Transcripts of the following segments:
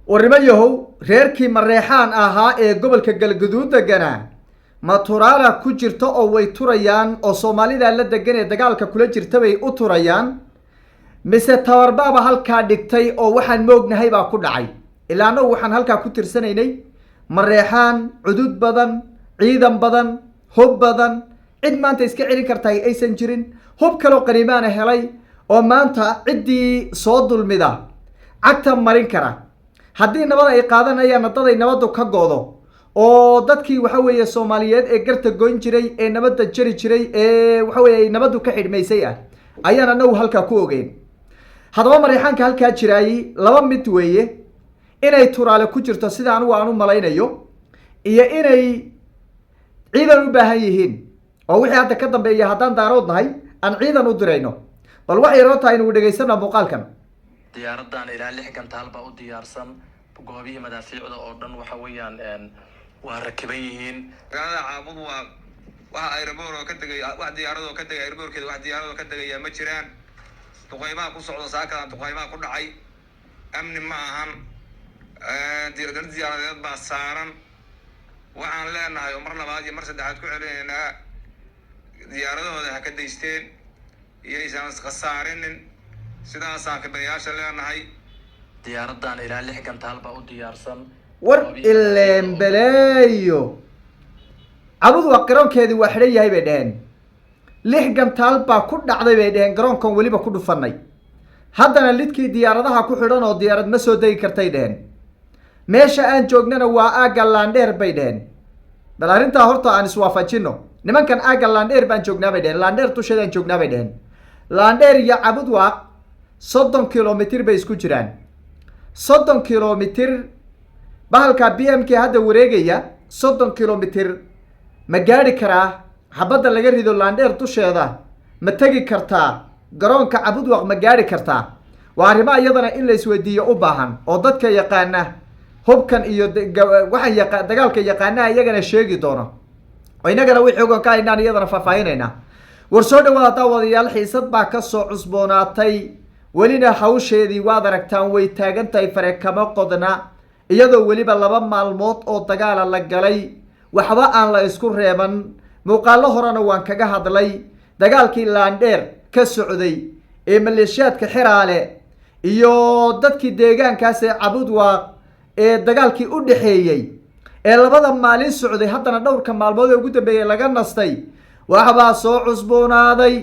Warnimo yahow, reerkii Mareexaan ahaa ee gobolka Galgaduud deganaa ma turaala ku jirta oo way turayaan oo Soomaalida la degan ee dagaalka kula jirta bay u turayaan, mise tabarbaaba halkaa dhigtay oo waxaan moognahay baa ku dhacay? Ilaa annagu waxaan halkaa ku tirsanaynay Mareexaan cudud badan, ciidan badan, hub badan, cid maanta iska celin kartahay aysan jirin, hub kaloo qaniimaana helay oo maanta ciddii soo dulmida cagta marin kara. Haddii nabad ay qaadanayaanna daday nabaddu ka go'do oo dadkii waxa weeye Soomaaliyeed ee garta goyn jiray, ee nabadda jari jiray, ee waxa weye ay nabaddu ka xidhmaysay ah ayaan anagu halkaa ku ogeyn. Haddaba Mareexaanka halkaa jiraayey laba mid weeye: inay turaale ku jirto, sida anigu aan u malaynayo, iyo inay ciidan u baahan yihiin oo wixii hadda ka dambeeya haddaan Daarood nahay aan ciidan u dirayno. Bal waxay yaroo tahay inugu dhegaysana muuqaalkan. Diyaaradan ilaa lix gantaal baa u diyaarsan. Goobihii madaafiicda oo dhan waxa weeyaan waa rakiban yihiin. Magaalada Caabud waa waxa airport oo ka degay, wax diyaaradoo ka degay airportkeeda, wax diyaaradoo ka degaya ma jiraan. Duqaymaha ku socda, saakadan duqaymaha ku dhacay. Amni ma ahan, dal diyaaradeed baa saaran. Waxaan leenahay oo mar labaad iyo mar saddexaad ku celinaynaa, diyaaradahooda ha ka daysteen iyo aysan iskhasaarinin. Sidaasaan kambaniyaasha leenahay. Diyaaradan ilaa lix gantaal baa u diyaarsan. War ileembeleeyo, Cabud waa garoonkeedii waa xidhan yahay bay dheheen. Lix gantaal baa ku dhacday bay dheheen garoonkan, weliba ku dhufanay. Haddana lidkii diyaaradaha ku xidhan oo diyaarad ma soo degi kartay dheheen. Meesha aan joognana waa aagga Laandheer bay dheheen. Bal arrintaa horta aan iswaafajino. Nimankan aagga Laandheer baan joognaa bay dheheen, Laandheer dusheedaan joognaa bay dheheen. Laandheer iyo Cabudwaaq 30 kilomitir bay isku jiraan. 30 kilomitir bahalka BM k hadda wareegaya 30 kilomitir ma gaadhi karaa? Xabadda laga rido Laandheer dusheeda ma tegi kartaa? Garoonka Cabudwaq ma gaadhi kartaa? Waa arrimo iyadana in la isweydiiyo u baahan oo dadka yaqaana hubkan iyo waxaan yaqa dagaalka yaqaanaha iyagana sheegi doono oo innagana wixii ogon ka haynaan iyadana faahfaahinayna. War soo dhawaada, daawadayaal. Xiisad baa kasoo cusboonaatay, welina hawsheedii waad aragtaan, way taagan tahay, fare kama qodna, iyadoo weliba 2 maalmood oo dagaala la galay, waxba aan la isku reeban. Muuqaallo horena waan kaga hadlay dagaalkii Laandheer ka socday ee maleeshiyaadka Xiraale iyo dadkii deegaankaas ee Cabudwaaq ee dagaalkii u dhexeeyey ee labada maalin socday. Haddana dhowrka maalmood ee ugu dambeeyey laga nastay, waxbaa soo cusboonaaday.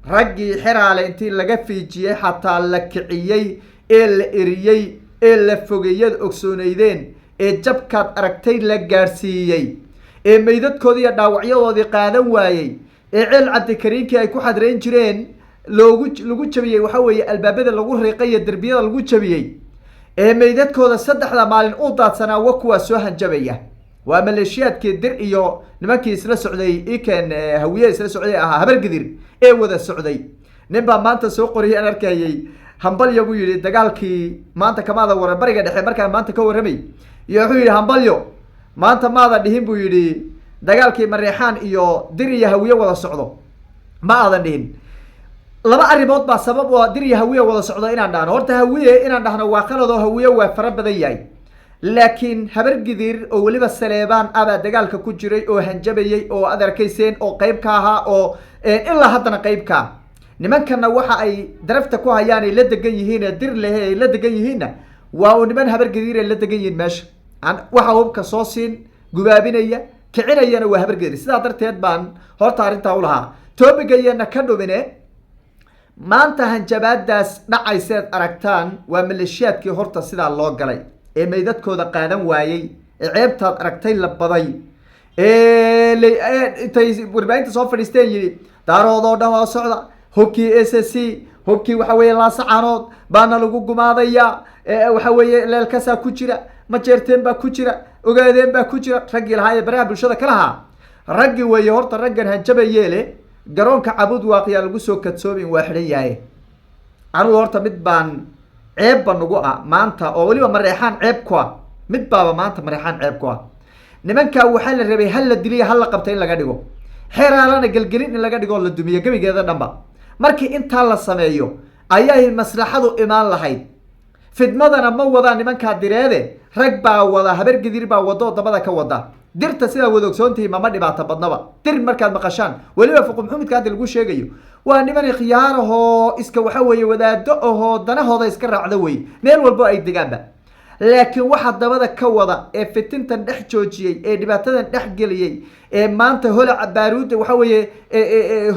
Raggii Xiraale intii laga fiijiyey, xataa la kiciyey ee la eriyey ee la fogeeyad ogsooneydeen ee jabkaad aragtay la gaadhsiiyey ee meydadkoodii iyo dhaawacyadoodii qaadan waayey ee Ceel Cabdikariinkii ay ku xadrayn jireen loogu lagu jabiyey, waxa weeye albaabada lagu riiqay iyo derbiyada lagu jabiyey ee meydadkooda 3da maalin u daadsanaa, wa kuwaa soo hanjabaya. Waa maleeshiyaadkii Dir iyo nimankii isla socday, iken Hawiye isla socday ahaa, Habargidir ee wada socday. Nin baa maanta soo qoriyay aan arkayay, "Hambalyo," buu yidhi, "dagaalkii maanta kamaada waran Bariga Dhexe." Markaan maanta ka warramay iyo wuxuu yidhi, "Hambalyo maanta maada dhihin," buu yidhi, "dagaalkii Mareexaan iyo Dir iyo Hawiye wada socdo ma aadan dhihin." Laba arrimood baa sabab oo Dir iyo Hawiye wada socdo inaan dhahno. Horta Hawiye inaan dhahno waa qalad oo Hawiye waa fara badan yahay, laakiin Habargidir oo weliba Saleebaan abaa dagaalka ku jiray oo hanjabayay oo aad arkayseen oo qayb ka ahaa oo ilaa haddana qayb ka. Nimankana waxa ay darafta ku hayaan ay la degan yihiin ee Dir lehe ay la degan yihiinna waa uu niman Habargidir ay la degan yihiin. Meesha waxa hubka soo siin, gubaabinaya, kicinayana waa Habargidir. Sidaa darteed baan horta arrintaa ulahaa toobigayana ka dhumine. Maanta hanjabaadaas dhacayseed aragtaan waa maleeshiyaadkii horta sidaa loo galay ee meydadkooda qaadan waayey ee ceebtaad aragtay la baday ee intay warbaahinta soo fadhiisteen yidhi, "Daarood oo dhan waa socda, hubkii SSC, hubkii waxa weeye Laasacanood baana lagu gumaadaya, waxa weeye Leelkasaa ku jira, Majeerteen baa ku jira, Ogaadeen baa ku jira." Raggii lahaa ee baraha bulshada ka lahaa raggii weeye horta raggan hanjabayeele. "Garoonka Cabud Waaqiyaa lagu soo kadsoomin, waa xidhan yahay." Anugu horta mid baan ceebba nagu ah maanta oo weliba Mareexaan ceeb ku ah, mid baaba maanta Mareexaan ceeb ku ah. Nimankaa waxaa la rabay hal la diliya, hal la qabta in laga dhigo, Xeeraalana gelgelin in laga dhigo oo la dumiyo gebigeeda dhanba. Markii intaa la sameeyo ayay maslaxadu imaan lahayd. Fidmadana ma wadaan nimankaa Direede, rag baa wada, Habargidir baa wada oo dabada ka wada. Dirta sidaa wada ogsoontihi mama dhibaato badnaba. Dir markaad maqashaan, weliba Fuqu Maxamedka hadda lagu sheegayo, waa niman khiyaarahoo iska waxa weeye wadaado ahoo danahooda iska raacda wey meel walbo ay degaanba. Laakiin waxa dabada ka wada ee fitintan dhex joojiyey, ee dhibaatadan dhex geliyey, ee maanta holaca baaruudda waxa weeye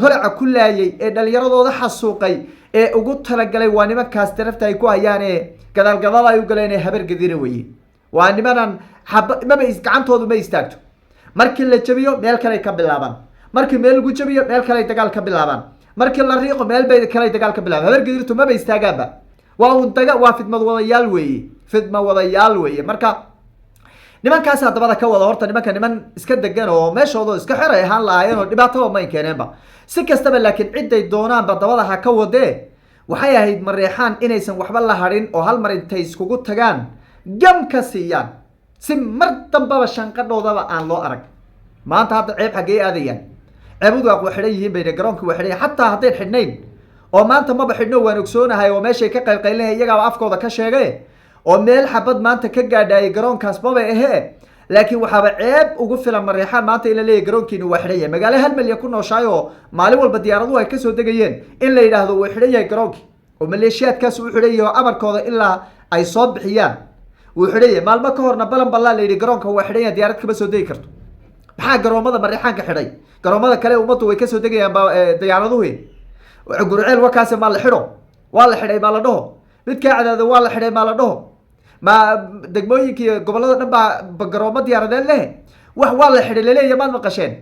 holaca ku laayay, ee dhalinyaradooda xasuuqay, ee ugu talagalay, waa nimankaas darafta ay ku hayaan ee gadaal gadaal ay u galeen ee Habargadira weye. Waa nimanan xaba maba gacantoodu ma istaagto. Markii la jabiyo meel kaley ka bilaabaan, markii meel lagu jabiyo meel kaley dagaal ka bilaabaan, markii la riiqo meel bay kaley dagaal ka bilaabaan. Habargadirtu maba istaagaanba, waa un daga, waa fidmad wadayaal weeye, fidma wadayaal weeye. Marka nimankaasaa dabada ka wada. Horta nimanka niman iska degan oo meeshooda iska xer ay ahaan lahaayeen oo dhibaataba may keeneenba si kastaba, laakiin ciday doonaanba dabada ha ka wadee, waxay ahayd Mareexaan inaysan waxba la hadhin oo hal mar intay iskugu tagaan gam ka siiyaan, si mar dambaba shanqadhoodaba aan loo arag. Maanta hadda ceeb xaggee aadayaan? Ceebudu waa xidhan yihiin bayna, garoonkii waa xidhan yihin. Xataa haddayn xidhnayn oo maanta maba xidhno, waan ogsoonahay oo meeshay ka qaylqaylinaya iyagaaba afkooda ka sheegay oo meel xabad maanta ka gaadhaayay garoonkaas maba ahee. Laakiin waxaaba ceeb ugu filan Mareexaan maanta in la leeyahy garoonkiinu waa xidhan yahay. Magaalo 1 malyan ku nooshaay oo maalin walba diyaaraduhu ay kasoo degayeen in la yidhaahdo wuu xidhan yahay garoonkii oo maleeshiyaadkaas uu xidhan yahay oo amarkooda ilaa ay soo bixiyaan wuu xidhan yahay. Maalmo ka horna balan ballaa la yidhi garoonka waa xidhan yahay, diyaarad kama soo degi karto. Maxaa garoomada Mareexaanka xidhay? Garoomada kale ummaddu way kasoo degayaan ba diyaaraduhu. Gurceel wakaase maa la xidho? Waa la xidhay maa la dhaho? Midkaa Cadaado waa la xidhay maa la dhaho? Ma degmooyinka iyo gobollada dhan baa garoomo diyaaradeed leh? Wax waa la xidhay laleeya maad maqasheen?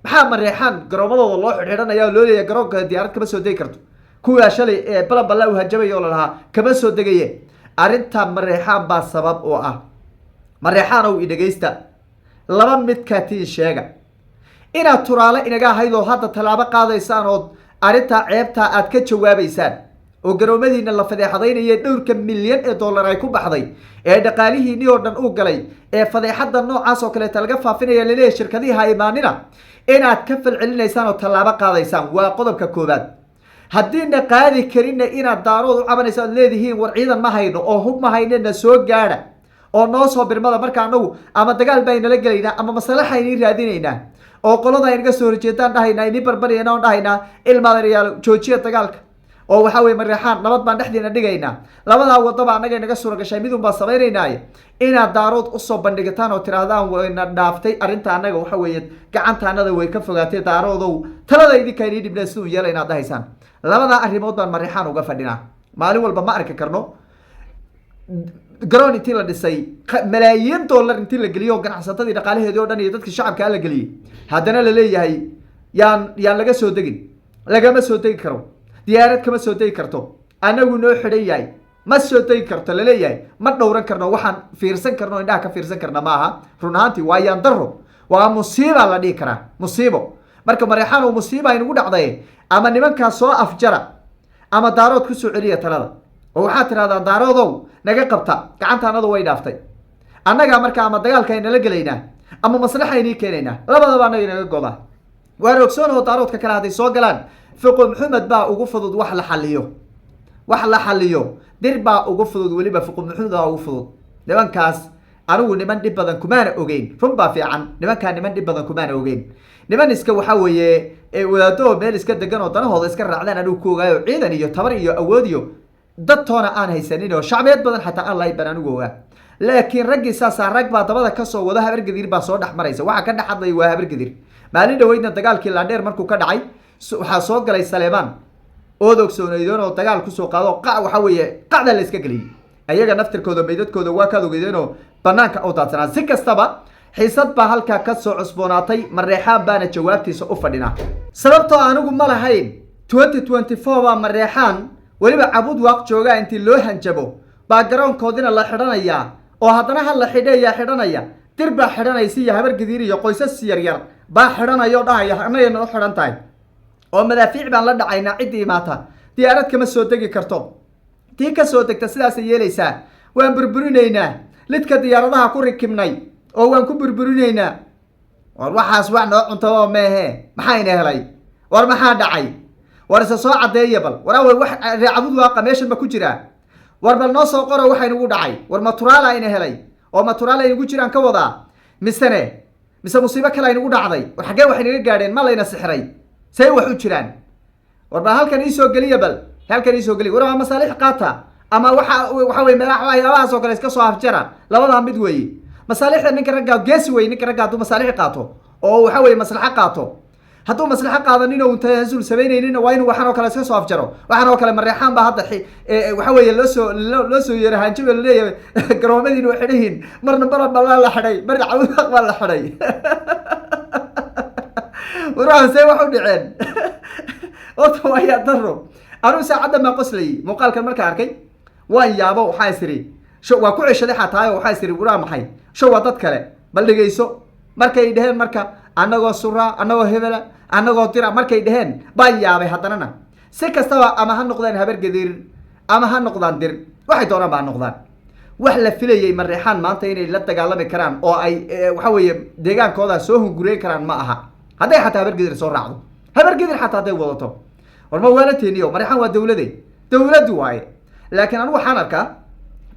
Maxaa Mareexaan garoomadooda loo xidhxidhanaya oo loo leeyahay garoonka diyaarad kama soo degi karto? Kuwaa shalay ee balan ballaa u hanjabaya oo lalahaa kama soo degaye. Arrinta Mareexaan baa sabab u ah. Mareexaan ow, idhegaysta, laba midkaa tiin sheega: inaad turaale inaga ahayd oo hadda tallaabo qaadaysaan ood arrintaa ceebtaa aad ka jawaabaysaan oo garoomadiina la fadeexadaynaya dhowrka milyan ee dollar ay ku baxday ee dhaqaalihiinii oo dhan uu galay, ee fadeexadda noocaas oo kaleeta laga faafinaya, laleeyahay shirkadihi ha imaanina, inaad ka falcelinaysaan oo tallaabo qaadaysaan, waa qodobka koobaad. Haddiina qaadi karinna, inaad Daarood u cabanaysa oad leedihiin war ciidan ma hayno oo hub ma hayno, na soo gaadha oo noo soo birmada. Marka anagu ama dagaal baa inala gelaynaa ama masalaxa inii raadinaynaa oo qolada aynaga soo horjeedaan dhahaynaa, inii barbarayna oon dhahaynaa ilmaadayaal joojiya dagaalka oo waxaa weye Mareexaan nabad baan dhexdiina dhigaynaa. Labadaa wadaba annaga inaga suura gashay midun baan samaynaynaaye, inaad Daarood usoo bandhigataan oo tidhaahdaan wayna dhaaftay arrinta annaga, waxa weeye gacantaanada way ka fogaatay, Daaroodow talada idinka inii dhibna siduu yeela inaad dhahaysaan. Labadaa arrimood baan Mareexaan uga fadhinaa. Maalin walba ma arki karno garoon intii la dhisay, malaayiin dollar intii la geliyay oo ganacsatadii dhaqaalaheedii o dhan iyo dadkii shacabkaa la geliyey, haddana la leeyahay yaan laga soo degin, lagama soo degi karo, diyaarad kama soo degi karto, anagu noo xidhan yahay, ma soo degi karto laleeyahay. Ma dhowran karno, waxaan fiirsan karno, indhaha ka fiirsan karna ma aha. Run ahaantii waa yaan daro, waa musiiba la dhihi karaa, musiibo. Marka Mareexaan oo musiiba inugu dhacday, ama nimankaa soo afjara ama Daarood kusoo celiya talada oo waxaad tidhahdaa Daaroodow naga qabta, gacantaanadu way dhaaftay annagaa. Marka ama dagaalka aynala gelaynaa ama maslaxa aynii keenaynaa, labadaba annaga inaga goda. Waan ogsoon oo Daaroodka kale hadday soo galaan, Fiqo Maxamed baa ugu fudud wax la xaliyo, wax la xaliyo Dir baa ugu fudud, weliba Fiqo Maxamed baa ugu fudud. Nimankaas anigu niman dhib badan kumaana ogeyn, run baa fiican. Nimankaa niman dhib badan kumaana ogeyn, niman iska waxa weeye wadaado meel iska degan oo danahooda iska raacdaan anigu ku ogaayo, ciidan iyo tabar iyo awood iyo dad toona aan haysanin oo shacbiyad badan xataa aan lahayn baan anigu ogaa. Laakiin raggii saasaa rag baa dabada kasoo wada, Habargadiir baa soo dhex maraysa. Waxa ka dhex hadlaya waa Habargadiir. Maalin dhaweydna dagaalkii Laandheer markuu ka dhacay, waxaa soo galay Saleebaan ood ogsoonaydeen oo dagaal kusoo qaado, qac waxa weeye qacda la iska geliyey. Ayaga naftirkooda meydadkooda waa kaad ogeydeen oo banaanka u daadsanaa. Si kastaba xiisad baa halkaa ka soo cusboonaatay, Mareexaan baana jawaabtiisa u fadhinaa. Sababtoo anigu ma lahayn 2024 baa Mareexaan weliba Cabud Waaq joogaa intii loo hanjabo baa garoonkoodina la xidhanayaa oo haddana ha la xidheeyaa xidhanaya. Dir baa xidhanaysa iyo Habargadiir iyo qoysas yaryar baa xidhanaya oo dhahaya annagay noo xidhan tahay oo madaafiic baan la dhacaynaa ciddii imaata, diyaarad kama soo degi karto, tii ka soo degta sidaasay yeelaysaa, waan burburinaynaa lidka diyaaradaha ku rikibnay oo waan ku burburinaynaa. War waxaas wax noo cuntaba meehe, maxayna helay? War maxaa dhacay? War isa soo caddeeya bal. War awey wax reecabud waaqa meeshan ma ku jiraa? War bal noo soo qoro waxay nagu dhacay. War ma turaala ina helay oo ma turaala aynagu jiraan ka wadaa, misene mise musiibo kale aynagu dhacday? War xaggee waxay naga gaadheen? Ma layna sixray? See wax u jiraan? War bal halkan iisoo geliya, bal halkan iisoo geliya. War waa masaalix qaata ama waxa weye meelaha waxyaabahaas oo kale iska soo afjara, labadaa mid weeye. Masaalixda ninka raggaa geesi wey. Ninka ragga hadduu masaalix qaato oo waxa weye maslaxo qaato, hadduu maslaxo qaadanin oo tanaasul samaynaynin, waa inuu waxaan oo kale iska soo afjaro. Waxaan oo kale Mareexaan baa hadda waxa weeye loosoo yeeray hanjabe, laleeyahay garoomadiina waa xidhayihiin. Marna Balab baa la xidhay, marna Cawdaq baa la xidhay. War waxaan see wax u dhaceen? Horta waa yaa daro. Anugu saacaddan baan qoslayay muuqaalkan markaan arkay, waan yaabo. Waxaa isiri sho waa ku ceshaday xataayo. Waxaa isiri, waraa maxay sho, waa dad kale. Bal dhegeyso markay dheheen, marka annagoo suraa, annagoo hebela, annagoo dira markay dheheen baan yaabay. Haddanana si kastaba ama ha noqdaan Habargadir ama ha noqdaan Dir, waxay doonaan ba ha noqdaan, wax la filayay Mareexaan maanta inay la dagaalami karaan oo ay waxa weeye deegaankooda soo hungureyn karaan ma aha. Hadday xataa Habargadir soo raacdo, Habargadir xataa hadday wadato, war ma waalateeniyo? Mareexaan waa dawlade, dawladdu waaye. Laakiin anigu waxaan arkaa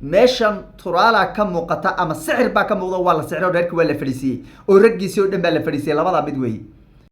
meeshan turaala ka muuqata ama sixir baa ka muuqda. Waa la sixiro, reerkii waa la fadhiisiiyey oo raggiisii oo dhan baa la fadhiisiyey. Labadaa mid weeye.